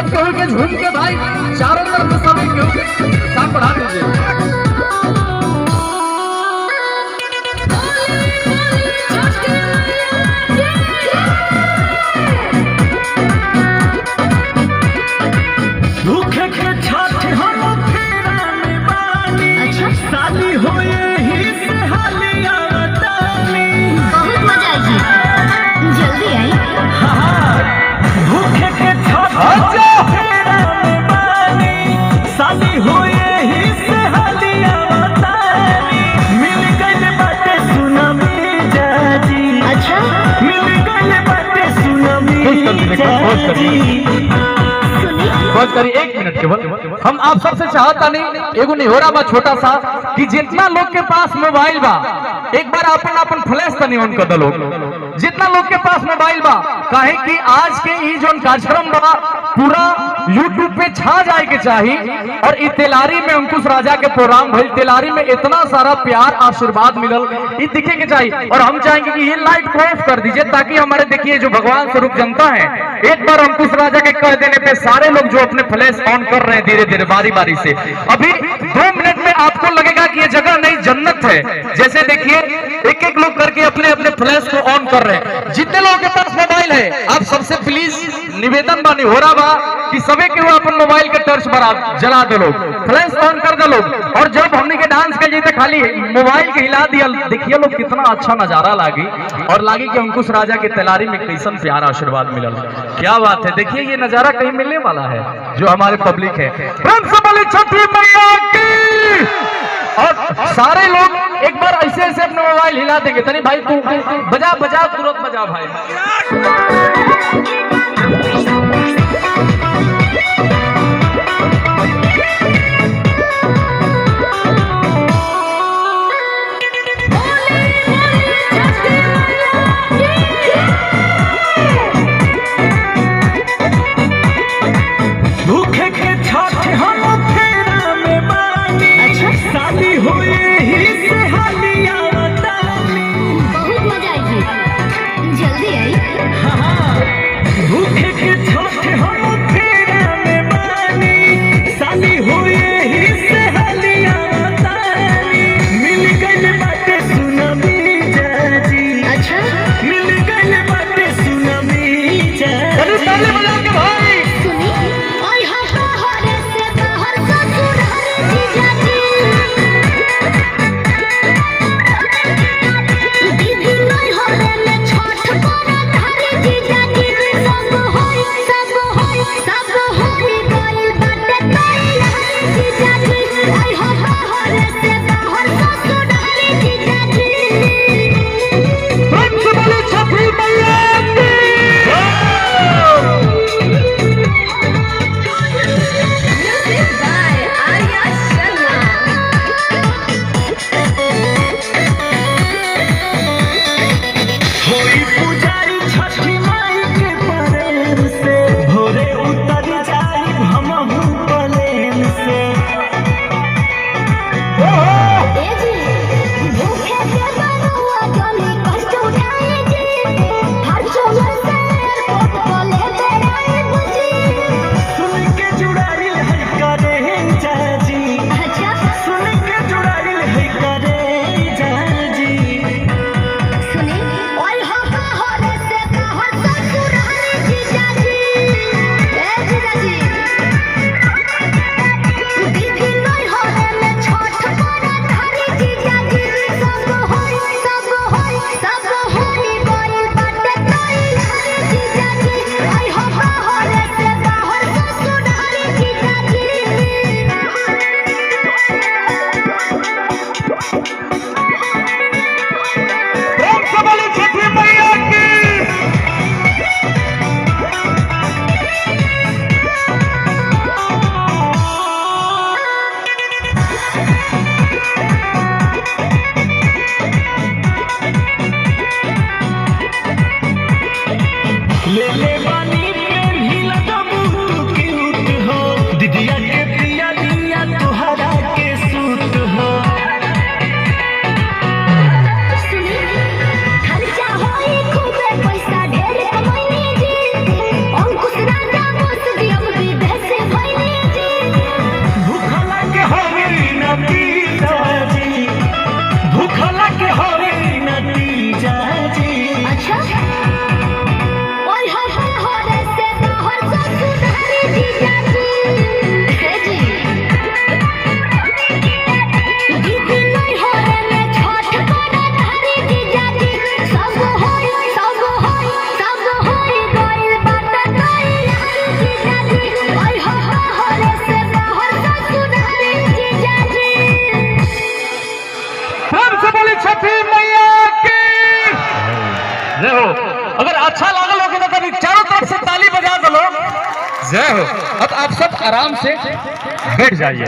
सब केहू के झूम के भाई चारों तरफ से सब केहू के साथ बढ़ा दीजिए। भूखे के छठ हम फेरा में बानी। अच्छा। साली होए ही से हालिया बतानी। बहुत मजा आई जी, जल्दी आई। भूखे के छठ हम फेरा में बानी, साली होए ही से हालिया बतानी। मिल गइल बाटे सुनामी जाजी। अच्छा। मिल गइल बाटे सुनामी खुश कर दीजिए, खुश कर जाजी। सुनी। बस करिए एक मिनट केवल, हम आप सबसे चाहता नहीं एगो निहोरा बा छोटा सा कि जितना लोग के पास मोबाइल बा एक बार अपन अपन फ्लैश तनी ऑन कर दो। जितना लोग के पास मोबाइल बा, काहे कि आज के ई जोन कार्यक्रम बा पूरा यूट्यूब पे छा जाए के चाही। और ई तेलारी में अंकुश राजा के प्रोग्राम भइल, तेलारी में इतना सारा प्यार आशीर्वाद मिलल, ई दिखे के चाहिए। और हम चाहेंगे कि ये लाइट को ऑफ कर दीजिए ताकि हमारे देखिए जो भगवान स्वरूप जनता है, एक बार अंकुश राजा के कह देने पे सारे लोग जो अपने फ्लैश ऑन कर रहे हैं धीरे धीरे बारी बारी से, अभी 2 मिनट में आपको लगेगा कि ये जगह नहीं जन्नत है। जैसे देखिए एक एक लोग करके अपने अपने फ्लैश को ऑन कर रहे हैं। जितने लोगों के पास मोबाइल है आप सबसे प्लीज निवेदन बानी हो रहा बा कि सबे के वो अपन मोबाइल के टर्च बरा जला दो लोग, फ्लैश ऑन कर दो लोग। और जब हमने के डांस कर तो खाली मोबाइल के हिला दिया, देखिए लोग कितना अच्छा नजारा लागी और लागी कि अंकुश राजा के तेलारी में कैसन प्यार आशीर्वाद मिलल। क्या बात है, देखिए ये नजारा कहीं मिलने वाला है जो हमारे पब्लिक है। प्रेम से बोली छठी मैया की। और सारे लोग एक बार ऐसे ऐसे अपने मोबाइल हिला देंगे। तनी भाई तू बजा बजा, तुरंत बजा भाई। भूखे के छठ हम फेरा में बानी। अच्छा। साली होए ही से हालिया बतानी। बहुत मजा आई जी, जल्दी आई। भूखे के छठ हम फेरा में बानी, साली होए ही से हालिया बतानी। मिल गइल बाटे सुनामी जाजी। अच्छा। मिल गइल बाटे सुनामी तनी जाजी। ताली बजा के भाई। सुनी। ओए हो बाहर से बाहर ससुराल जीजा जी, दीदी नहीं हो रे छठ पर धारी जीजा जी। सब होई सब होई सब होई गइल बाटे तैयार जीजा जी। ओए हो बाहर से बाहर ससुराल जीजा जी। प्रेम से बोली छठी मैया की। Music by Arya Sharma. होई पुजारी छठी माई के प्रेम से, भोरे उतर जाई हमहू प्लेन से। ए जी, भूखे के बरुआ जली कष्ट उठाए जी, हर चोर से एयरपोर्ट पर ले आए बुझी। सुन के जुड़ाइल है करे जाजी। अच्छा। सुन के जुड़ाइल है करे जाजी। सुनी। ओए हो बाहर से बाहर ससुराल जीजा जी, जय हो। अब आप सब आराम से बैठ जाइए।